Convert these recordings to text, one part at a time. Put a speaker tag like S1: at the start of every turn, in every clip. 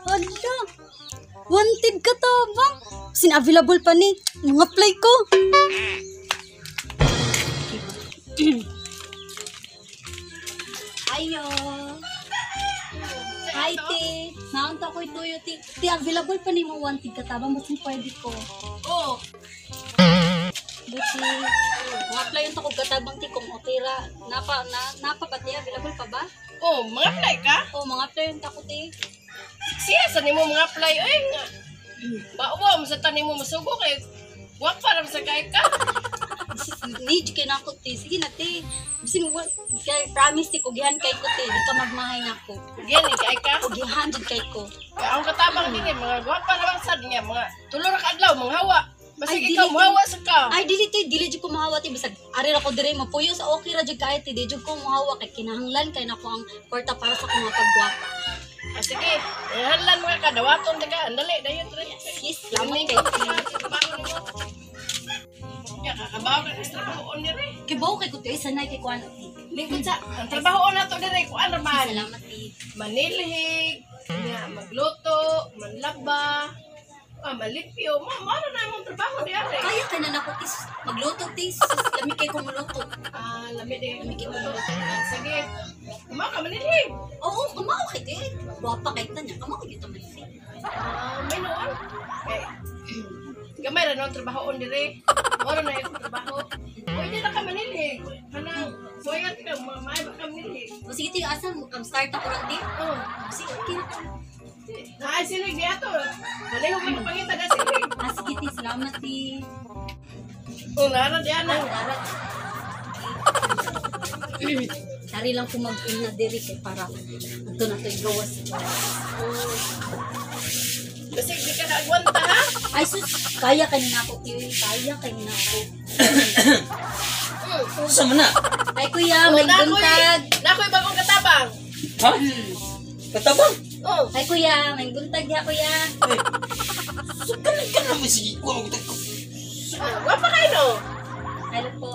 S1: Hala! Wanted ka to bang? Sin available pa ni. Mga apply ko. Ayo. Hi, te. Naunta ko ituyo, te. Te, available pa ni mo wanted ka tabang. Basin pwede ko.
S2: Oh,
S1: Buti. Mga apply yung takog katabang ti kung okay ra. Napa, na, napa ba te? Available pa ba?
S2: Oh, mga apply ka?
S1: O, mga apply yung tako te.
S2: Siya sa nimo mga apply oy nga. Bauwa mo sa tanim mo masugo kay wa pa ra sa kay ka.
S1: Need kay nako te. Sige na te. Bisin wa kay promise te kugihan kay ko te. Di ka magmahay nako.
S2: Giyan ni kay ka.
S1: Kugihan jud kay ko.
S2: Kay ang katabang dinhi mga gwapa ra man sad niya mga tulo ra ka adlaw mga hawa. Basig
S1: Ay,
S2: ikaw
S1: dili-
S2: mohawa sa ka.
S1: Ay dili te, dili jud ko mahawa te bisag ari ra ko dire mapuyo sa okay ra jud kay te. Di jud ko mahawa kay kinahanglan kay nako ang kwarta para sa akong mga pagwapa.
S2: Ah, sige, hanlan mga ka dawaton ta ka. Andali dayon tre.
S1: Yes, salamat kay te.
S2: Ya kakabaw ka sa trabahoon dire.
S1: Kibaw kay ko te, sanay kay kuan te.
S2: Lingkod sa ang trabahoon nato dire kuan ra man.
S1: Salamat te.
S2: Manilhig, nga magluto, manlaba, malimpyo, ma mao na imong trabaho diha.
S1: Kaya kay na nako te. Magluto te. Sus, lami kay ko muluto.
S2: Ah, lami din
S1: Lami kay muluto.
S2: Sige. Mao ka manilhig.
S1: Oo, kamao kay te. Gwapa kay ta niya. Kamao gyud ta man te.
S2: Ah, may noon. Kay gamay ra noon trabahoon dire. Mao ra na imong trabaho. Pwede na ka manilhig. Kanang suwayan ka, may ba ka manilhig.
S1: O sige te, asa mo kam start ako ron te.
S2: Oh,
S1: Sige, okay na.
S2: naay silig niya to. Malihog ka pangita na silig.
S1: Ah, sige te, salamat te.
S2: Oh, nara diyan na.
S1: Ay, darat. Dari lang ko mag-in na diri kay para ito na ito gawas.
S2: Kasi di ka naagwanta ha.
S1: Ay sus, kaya kay nako te, kaya kay nako.
S3: Sa man na?
S1: Ay kuya, may buntag.
S2: Nakoy bagong katabang.
S3: Ha? Katabang?
S2: Oh.
S1: Ay kuya, may buntag ya kuya.
S3: Ay. So, kanan ka naman sige. Kuha mo ko.
S2: Ah, gwapa kayo no.
S1: Hello po.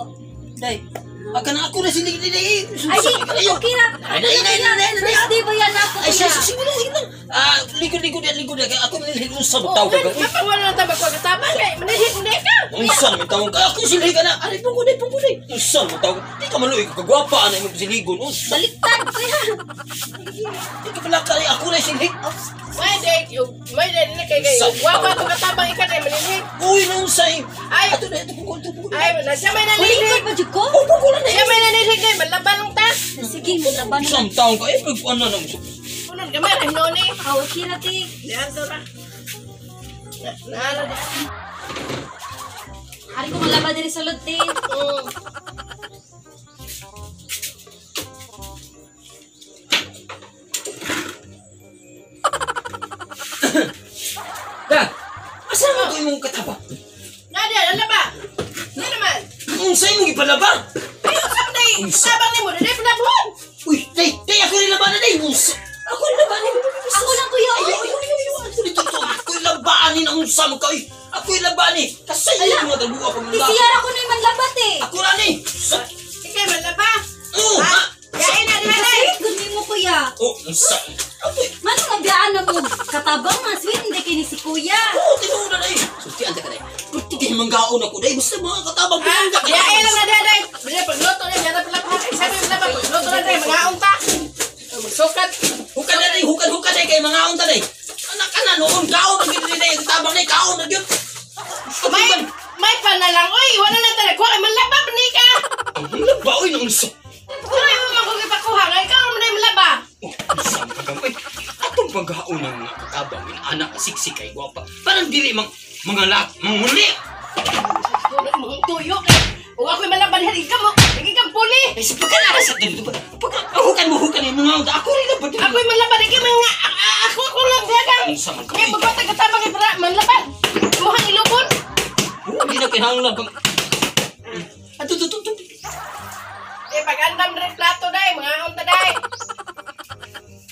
S3: Day. Aka na ako na silig ni Day.
S1: Ay, di, okay ra.
S3: Ay, ay, ay, ay, ay, ay.
S1: First day ba yan ako
S3: Ay,
S1: kuya?
S3: siya, sige lang, sige lang. Ah, likod, likod, yan, likod. yan. Ako manilhig unsa mo
S2: Oh,
S3: tawag ka.
S2: nga pa wala na tabang ko katabang kay manilhig na ka.
S3: Unsa mo tawag ka? Ako silig ka na. Ari, pungko day, pungko day. Unsa mo tawag? Di ka maluoy ka kagwapa ana imong siligon. Unsa?
S1: Baliktad kuya.
S3: Di ka pala ka ako na silig.
S2: May day, may day na kay kay gwapa to katabang ika day manilhig.
S3: Uy, na unsa eh.
S2: Ay.
S3: Ato na, ato pungko, ato pungko.
S2: Ay, na siya may
S1: Kulingkod
S2: nanilhig.
S1: ba jud ko?
S3: Oh, pungko na na.
S2: Siya may nanilhig kay manlaban lang ta.
S1: Sige, laban
S3: Unsa
S1: na.
S3: mo tawag ka? Eh, pag ano na mo.
S2: Punon gamay ra hinoni.
S1: Ah, okay ra te.
S2: Diyan to ra. Nara di.
S1: Ari ko malaba diri sulod te.
S3: Da. Asa naman to imong kataba?
S2: Na diyan, ala ba? Di naman.
S3: Unsa imong ipalaba?
S2: Ay, unsa man day? Katabang nimo dili palabuhon.
S3: Uy, day, day ako rin laban na day. Unsa? Ako rin laban ni.
S1: Ako lang kuya.
S3: Ay, ay, ay, ay, ay, ay, dito, dito. Ako yung labaan ni unsa mo ka, uy. Ako yung labaan ni. Kasay yung mga dalbuha pa
S1: Ti
S3: mga
S1: siyara ko na yung manlabat eh.
S3: Ako na ni. Sa,
S2: Ikay manlaba.
S3: oh, ha?
S2: Yain na diha day.
S1: Sweet good nimo kuya.
S3: Oh, unsa? Ako,
S1: Manong mabiyaan na mo katabang nga sweet hindi kini si kuya.
S3: oh, tinuod na day. Sultian ta ka day. Pwede kayo manggaon ako day. Basta mga katabang
S2: Ah,
S3: pinangga.
S2: yain lang na diha day. Dili pagluto na diha palabuhon. Sabi manlaba pagluto na day mangaon ta. Magsukat.
S3: Hukan na day, hukan, hukan day. Kay mangaon ta day. Anak ka na noon, kaon na gyud day. Katabang day, kaon na gyud.
S2: May may panalang oy, wala na ta nagkuha kay manlaba ba ni ka.
S3: Ang laba, uy, naunsa.
S2: Pero imo man ko gipakuha nga ikaw man day manlaba.
S3: Oh, unsa man ka gamay. Atong paghaon ng mga katabang, yung anak siksik kay gwapa. Parang dili mang mga lat, manguli.
S2: Mga tuyo kay. Ug ako'y malaba diha ikaw mo. Lagi kang puli.
S3: Ay, sa pagkanara sa dito ba? Pagka, hukan mo, hukan yung mga unta. Ako rin na ba dito?
S2: Ako'y malaba di mga ako ako lang diha kang.
S3: Unsa man ka?
S2: Kay pagkata katabang kay para manlaban. Imuhang ilubon.
S3: Oh, hindi na kinahanglan pang... Ato, to, to, to.
S2: Eh pag-andam rin plato day, mga unta day.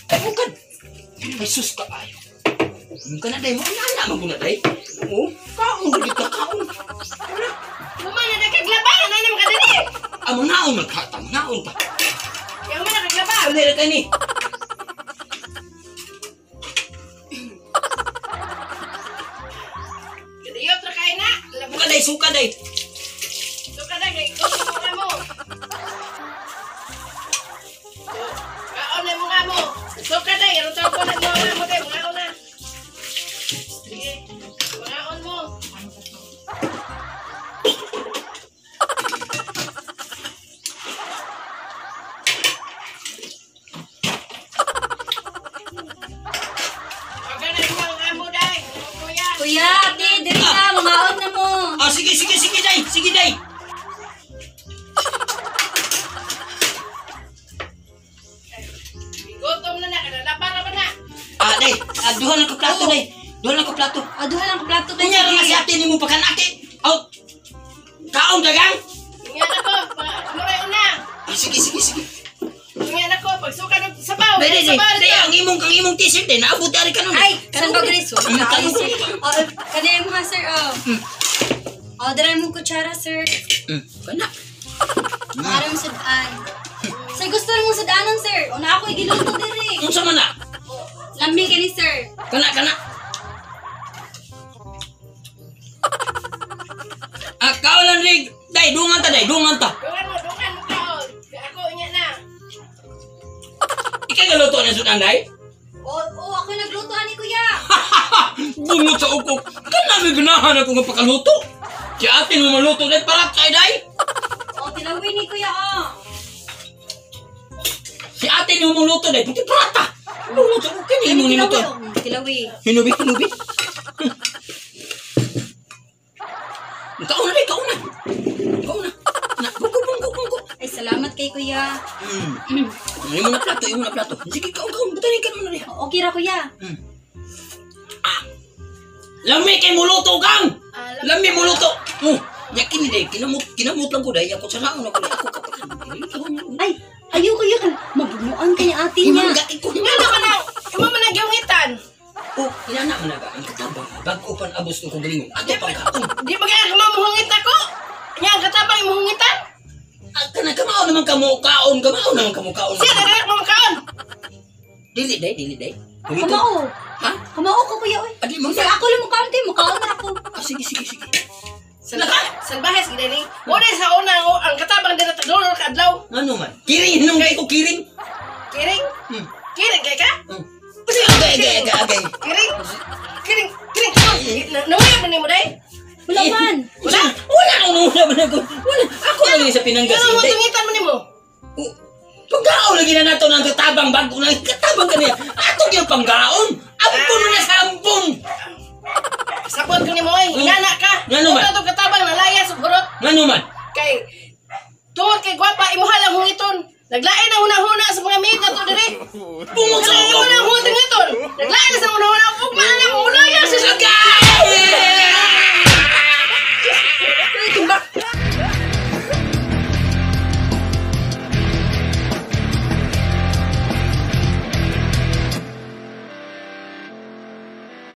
S3: Ay, hukan. Ay, sus ka ayo. Kana day mo ana man guna day. Oh, kaon gud ka kaon.
S2: Humana na kaglaba, ano na ka diri?
S3: Amo naon man ka, naon ta.
S2: Kaya humana kaglaba.
S3: Ano ra kani?
S2: Kadiyot ra kay na.
S3: Suka day, suka day.
S2: Suka day kay gusto mo nga mo. Kaon na mo nga mo. Suka day, aron tawag ko na mo nga mo day, mga na. Sige. Mga mo.
S1: Kuya, ate, diri na, mangaon na mo.
S3: Ah, sige, sige, sige day, sige day.
S2: Gutom na na, kanala para ba na?
S3: Ah, day, duha lang ka plato day. Duha lang ka plato.
S1: Ah, duha lang ka plato day.
S3: Kunya ra si ate nimo pakan ate. Out. Kaon dagang.
S2: Nga na ko, muray una.
S3: Ah, sige, sige, sige.
S2: Nga na ko, pagsuka ng sabaw.
S3: Day, day, day.
S2: Sabaw
S3: Day, ang imong t-shirt day naabot ari kanon.
S1: Ay, saan ba Grace?
S3: Ang
S1: Ay,
S3: kanon.
S1: sir. Oh, kanina mo ha, sir. Oh. Oh, dara mo kutsara, sir.
S3: Kana.
S1: Para mo sudaan. Sir, gusto mo sudanon, sir. Una ako giluto diri.
S3: Unsa man na?
S1: Lami kani, sir.
S3: Kana, kana. Ah, kaon lang rig. Day, dungan ta day, dungan ta.
S2: Dungan mo kaon. Ako inya na.
S3: Ikay galuto na sudan day.
S1: Oh, oh, ako nagluto ani kuya.
S3: Bungot sa ukok. Kana may ganahan ako nga pakaluto. Si ate mo maluto day para kay day.
S1: Oh, tilawin ni kuya, oh.
S3: Si ate mo maluto day puti prata. Bungot sa ukok kini mo niluto.
S1: Oh, tilawi.
S3: Hinubi, hinubi. Kauna day, kauna. Kauna. Na, bungko, bungko, bungko.
S1: Ay, salamat kay kuya.
S3: Imo na plato, imo na plato. Sige, kaon, kaon. Butanin ka naman na diha.
S1: Okay ra kuya.
S3: Ah. Lami kay muluto kang. Lami muluto. Oh, nya kini day, kinamut lang ko day. Ako saraon ako day. Ako kapakan.
S1: Ay, ayo kuya kan. Mabunuan kay ate niya.
S3: Himangga ko.
S2: Nga man ang, imo man ang gawingitan.
S3: Oh, inana man na ba ang katabang bago pan abos ko kong galingon. Ato pang kaon.
S2: Di ba kaya mamuhungit ako? Nya ang katabang imuhungitan?
S3: Ah, kana kamao naman kamo kaon, kamao naman kamo kaon.
S2: Siya na mo kaon.
S3: Dili day, dili day.
S1: Kamao.
S3: Ha?
S1: Kamao ko kuya oy.
S3: Adi mo
S1: Bisag ako lang mukaon kay mukaon ra ako.
S3: Ah, sige, sige, sige.
S2: Salbahes gid ni. Mo sa una ang katabang dira tagdulol ka adlaw.
S3: Ano man? Kiring hinong kay ko kiring.
S2: Kiring? Kiring kay ka?
S3: Agay, agay, agay, agay.
S2: Kiring. Kiring, kiring. Nawaya man nimo day?
S1: Wala man.
S2: Wala.
S3: Wala nang wala man ako. Wala. Ako lang sa pinanggas.
S2: Ano mo tungitan man nimo?
S3: Panggaon lagi na nato ng katabang bago na katabang kaniya. Ato gyud panggaon. Ampun na sa ampun.
S2: Sabot ko nimo oy, inana ka.
S3: Ngano man?
S2: Ato katabang nalaya sa burot.
S3: Ngano man?
S2: Kay tungod kay gwapa imuha lang hungiton. Naglain ang hunahuna sa mga maid nato diri.
S3: Bungod sa
S2: Imo lang hungiton. Naglain sa hunahuna ug man lang mulaya sa
S3: Agay!